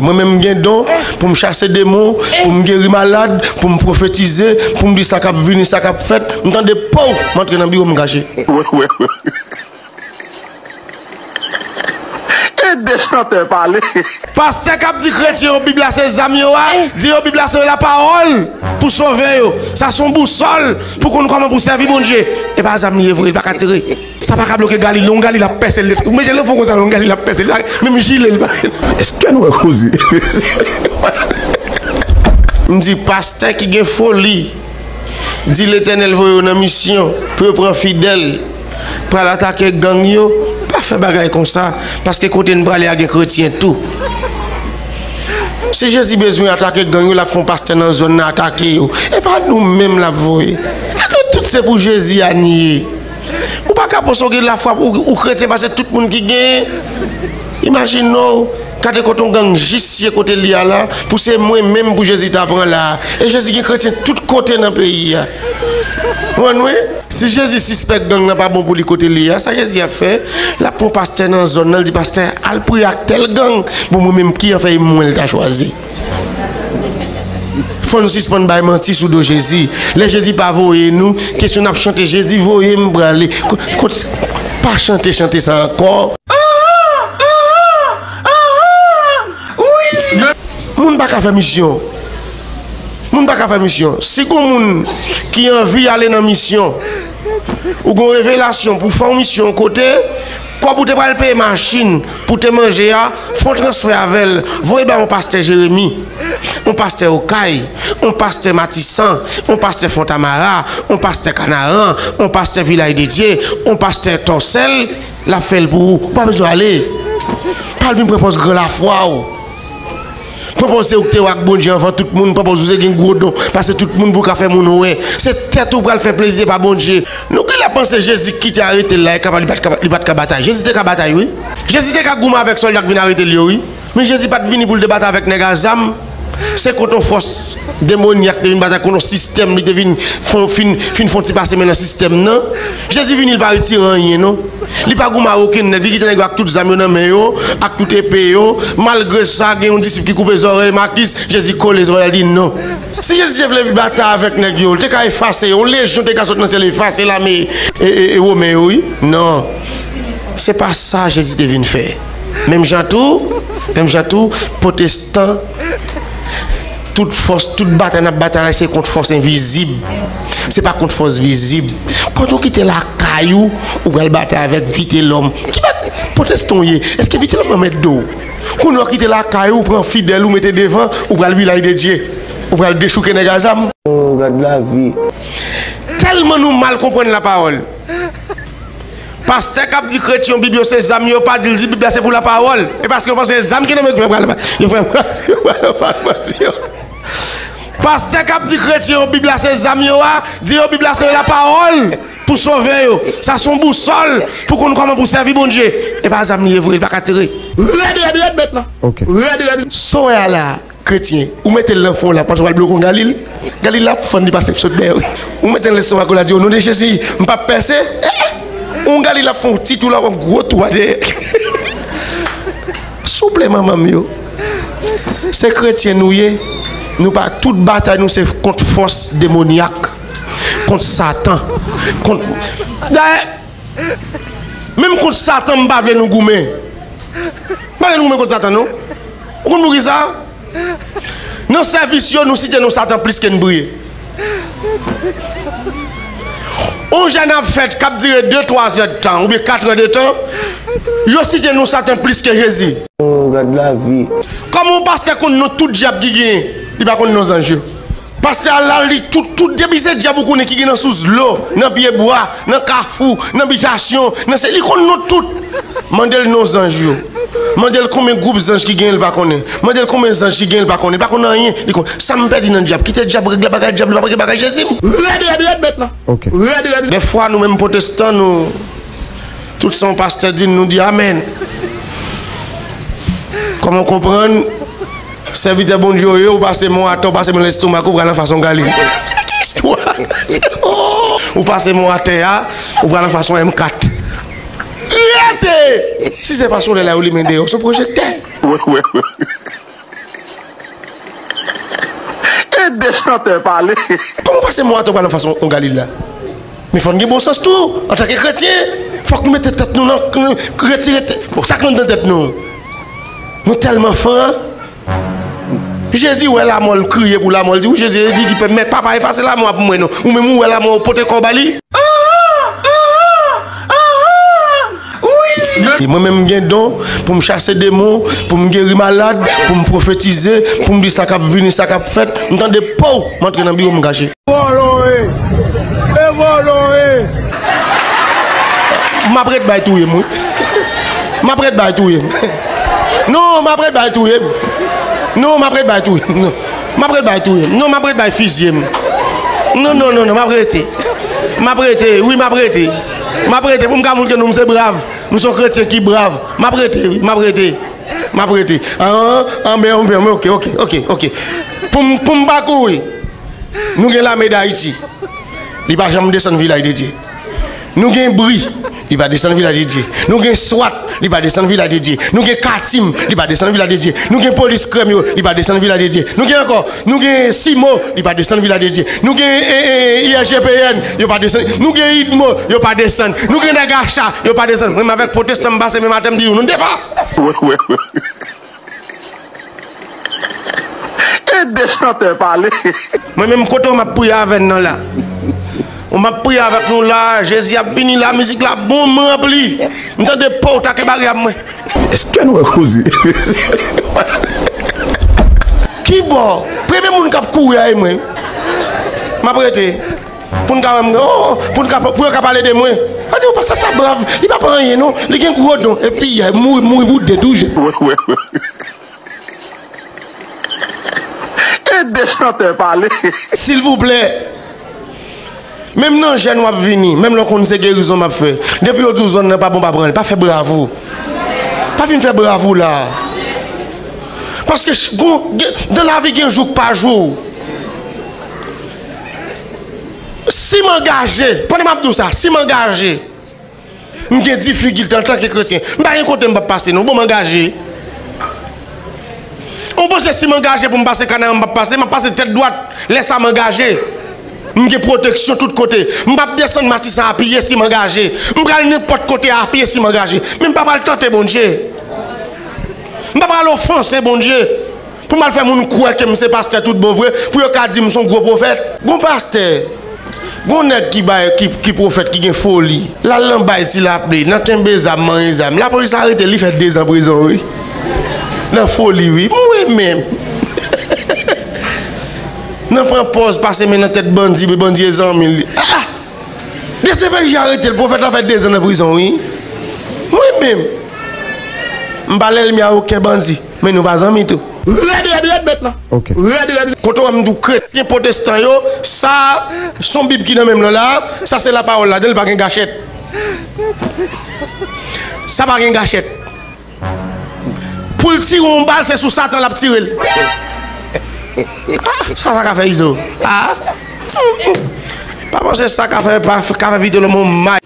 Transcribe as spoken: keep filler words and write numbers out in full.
Mwen menm m gen don pou m chase demon, pou m geri malad, pou m pwofetize, pou m di sa k ap vini, sa k ap fèt. M tande pow, m antre nan biwo m kache. Ede chantè pale. Pastè k ap di kretyen yo Bib la se zam yo a, di yo Bib la se lapawòl pou sove yo. Sa se yon bousòl pou konn kòman pou sèvi Bondye. E pa zam li ye vre, li pa ka tire. Sa pa ka bloke Galil, non, Galil ap pèse l. Ou mete l nan fon konsa, non, Galil ap pèse l. Menm jile l pa. Èske nou wè koze? M di pastè ki gen foli, di Letènèl voye yo nan misyon pou yo pran fidèl, pral atake gang yo. Pa fè bagay konsa, paske kote n prale a gen kretyen tou. Si Jezi bezwen atake gang yo, l ap fè yon pastè nan zòn nan atake yo. E pa nou menm l ap voye. Nou tout se pou Jezi a n ye. Ou pa ka panse w gen lafwa ou, ou kretyen pase tout moun ki genyen. Imajine w, gade kote yon gang jis ye kote l ye a la, pou se mwen menm pou Jezi ta pran la. E Jezi gen kretyen tout kote nan peyi a. Ou konprann mwen? Si Jezi sispèk gang nan pa bon pou li kote l ye a, sa Jezi ap fè? L ap pran pastè nan zòn nan, l di pastè, al priye ak tèl gang. Bon, mwen menm ki an fè e mwen l ta chwazi. Fò n sispann bay manti sou do Jezi. Lè Jezi pa voye nou, kesyon n ap chante, Jezi voye m prale. Ko-, kot, pa chante chante sa ankò. Moun pa ka fè misyon. Moun pa ka fè misyon. Si gon moun ki anvi ale nan misyon, ou gon revelasyon pou fè yon misyon yon kote, kòb ou te pral peye machin pou te manje a, fè yon transfè avè l, voye ba yon pastè Jeremi, yon pastè Okay, yon pastè Matisan, yon pastè Fontamara, yon pastè Kanaran, yon pastè Vilaj de Dye, yon pastè Tòsèl, l ap fè l pou ou. Ou pa bezwen ale. Pa al vin pran pòz gran lafwa w. Pran pòz se ou ki te wè ak Bondye anvan tout moun, pran pòz ou se gen gwo don pase tout moun pou w ka fè moun wè. Se tèt ou pral fè plezi, se pa Bondye. Nou genlè panse Jezi ki te arete l la, li kapab, li pa t ka, li pa t ka batay. Jezi te ka batay, wi. Jezi te ka goumen avèk sòlda k vin arete l yo, wi. Men Jezi pa t vini pou l te batay avèk nèg a zam. Se kont yon fòs demonyak te vin batay, kont yon sistèm li te vin fon, fin, fin fon ti pase men nan sistèm nan. Jezi vini, li pa retire anyen, non. Li pa goumen ak okenn nèg, li kite nèg yo ak tout zam yo nan men yo, ak tout epe yo. Malgre sa, gen yon disip ki koupe zòrèy Makis, Jezi kole zòrèy l, di non. Si Jezi te vle batay avèk nèg yo, li te ka efase yo, yon lejyon te ka sot nan syèl efase lame e, e, e Women yo, wi. Non. Se pa sa Jezi te vin fè. Menm jan tou, menm jan tou, pwotestan, tout fòs, tout batay n ap batay la, se kont fòs envizib. Se pa kont fòs vizib. Kote w kite lakay ou, ou pral batay avèk Vitelòm. Ki bat pwotestan w ye? Èske Vitelòm nan mèt do w? Kounye w kite lakay ou, pran fidèl ou mete devan, ou pral Vilaj de Dye. Ou pral dechouke nèg a zam. Oh, gad lavi. Tèlman nou mal konprann lapawòl. Pastè k ap di kretyen yo Bib yo se zam yo pa di l di Bib la se pou lapawòl. E paske yo panse se zam ki nan men yo fè pral, yo fè pral, yo pral fas manti yo. Pastè k ap di kretyen yo Bib la se zam yo a, di yo Bib la se lapawòl pou sove yo. Sa se yon bousòl pou konn kòman pou sèvi Bondye. E pa zam li ye vre, li pa ka tire. Rèd, rèd, rèd, mèt la. Ok. Rèd, rèd. Sa w wè a la. Kretyen, ou mete l nan fon la, paske w al bloke yon Galil. Galil la ap fann li pase sot dèyè w. Ou mete l nan lestomak ou la, di, "O non de Jezi, m p ap pèse." Eh, eh. Yon Galil ap fè yon ti tou la, yon gwo tou a dèyè. Souple, manman m yo. Se kretyen nou ye. Nou pa, tout batay nou se kont fòs demonyak, kont Satan, kont, dayè, menm kont Satan, m pa vle nou goumen. M pa vle nou goumen kont Satan, non. Ou konn poukisa? Nan sèvis yo, nou site non Satan plis ke n priye. On jèn ap fèt k ap dire de, twa zè de tan, oubyen kat è de tan, yo site non Satan plis ke Jezi. Oh, gad lavi. Kòman yon pastè konn non tout dyab ki genyen, li pa konn non zanj yo? Pastè a la, li tout, tout, depi se dyab ou konnen ki gen nan sous dlo, nan pye bwa, nan kafou, nan bitasyon, nan se, li konn non tout. Mande l non zanj yo. Mande l konbyen gwoup zanj ki genyen, li pa konnen. Mande l konbyen zanj ki genyen, li pa konnen. Li pa konn anyen. Li konn, sa m pèdi nan dyab. Kite dyab regle bagay dyab, li pa regle bagay Jezi m. Rèd, rèd, rèd, mèt la. Ok. Rèd, rèd. Dèfwa, nou menm pwotestan, nou, tout sa yon pastè di n, nou di amèn. Kòman w konprann? Sèvitè Bondye w ye, ou pase men w atè, ou pase men lestomak, ou pral anfas yon Galil. Ki istwa? Ou pase men w atè a, ou pral anfas yon M kat. Rete! Si se pa solèy la yo limen deyò, se pwojektè. Wè, wè, wè. Chantè pale. Kòman w pase mò atò pral anfas yon, yon Galil la? Men fò n gen bon sans tou, antanke kretyen. Fòk nou mete tèt nou nan, retire tèt, bon, sa k nan tèt nou. Nou tèlman fan. Jezi wè lanmò, l kriye pou lanmò, l di, wi, Jezi, li di, Pè, men Papa, efase lanmò a pou mwen, non. Ou menm, ou wè lanmò, ou pote kò w ba li. E mwen menm, m gen don pou m chase demon, pou m geri malad, pou m pwofetize, pou m di sa k ap vini, sa k ap fèt. M tande pow, m antre nan biwo, m kache. Vòlò e! E vòlò e! M ap ret bay touye m, wi. M ap ret bay touye m. Non, m ap ret bay touye m. Non, m ap ret bay touye m. Non. M ap ret bay touye m. Non, m ap ret bay fizye m. Non, non, non, non, m ap rete. M ap rete, wi, m ap rete. M ap rete pou m ka montre nou m se brav. M se yon kretyen ki brav. M ap rete, wi, m ap rete. M ap rete. An, an, men, men, men, ok, ok, ok, ok. Pou m, pou m pa kouri. Nou gen Lame d Ayiti. Li pa janm desann Vilaj de Dye. Nou gen Bri. Li pa desann Vilaj de Dye. Nou gen Swat. Li pa desann Vilaj de Dye. Nou gen Katim. Li pa desann Vilaj de Dye. Nou gen Polis Krèm yo. Li pa desann Vilaj de Dye. Nou gen ankò. Nou gen Simo. Li pa desann Vilaj de Dye. Nou gen, e, e, I S G P N. Yo pa desann. Nou gen Idmo. Yo pa desann. Nou gen nèg Acha. Yo pa desann. Mwen menm avèk pwotestan m pase menm atè m di nou, nou defa. Ede chantè pale. Mwen menm kote w m ap priye avè n nan la. Ou m ap priye avèk nou la, Jezi ap vini la, mizik la bon, m ranpli. M tande pow, take bagay ap mwen. Èske nou wè koze? Kibò? Premye moun k ap kouri a e mwen. M ap rete. Pou n ka wè m, oh, pou n ka, pou yo ka pale de mwen. A di, oh, pastè sa brav, li pa pran anyen non, li gen gwo don. Epi, mouri, mouri boude tou je. Ede chantè pale. Silvouplè. Menm nan jèn w ap vini, menm lè w konn se gerizon m ap fè. Depi yo di w zòn nan pa bon, pa pran li, pa fè bravou. Pa vin fè bravou la. Paske ch-, gon, gen, dans la vie gen jou k pa jou. Si m angaje, pandan m ap di w sa, si m angaje, m gen difikilte antanke kretyen. M pa gen kote m p ap pase non. Bon, m angaje. Ou panse si m angaje pou m pase Kanaran, m p ap pase? M ap pase tèt dwat. Lè sa m angaje. M gen pwoteksyon tout kote. M p ap desann Matisan a pye si m angaje. M pral nenpòt kote a pye si m angaje. Men m pa pral tante Bondye. M pa pral ofanse Bondye. Pou m al fè moun kwè ke m se pastè tout bon vre, pou yo ka di m se yon gwo pwofèt. Gon pastè, gon nèg ki bay, ki, ki pwofèt, ki gen foli. L al nan bay si lapli, nan kenbe zam, manyen zam. Lapolis arete l, li fè dezan prizon, wi. Nan foli, wi. Mwen menm. Nan pran pòz, pase men nan tèt bandi, men bandi e zanmi l. Ah! D C P J arete l, pwofèt la fè dezan nan prizon, wi. Mwen menm. M pa lènmi a okenn bandi. Men nou pa zanmi tou. Rèd, rèd, rèd, mèt la. Ok. Rèd, rèd. Kote w wè m di w kretyen pwotestan yo, sa, s on Bib ki nan men m nan la, sa se lapawòl ladan l, pa gen gachèt. Sa pa gen gachèt. Pou l tire yon bal, se sou Satan l ap tire l. Ah, sa, sa ka fè Izo. Ah. Pa panse sa ka fè, pa, ka fè Vitelhomme yon may.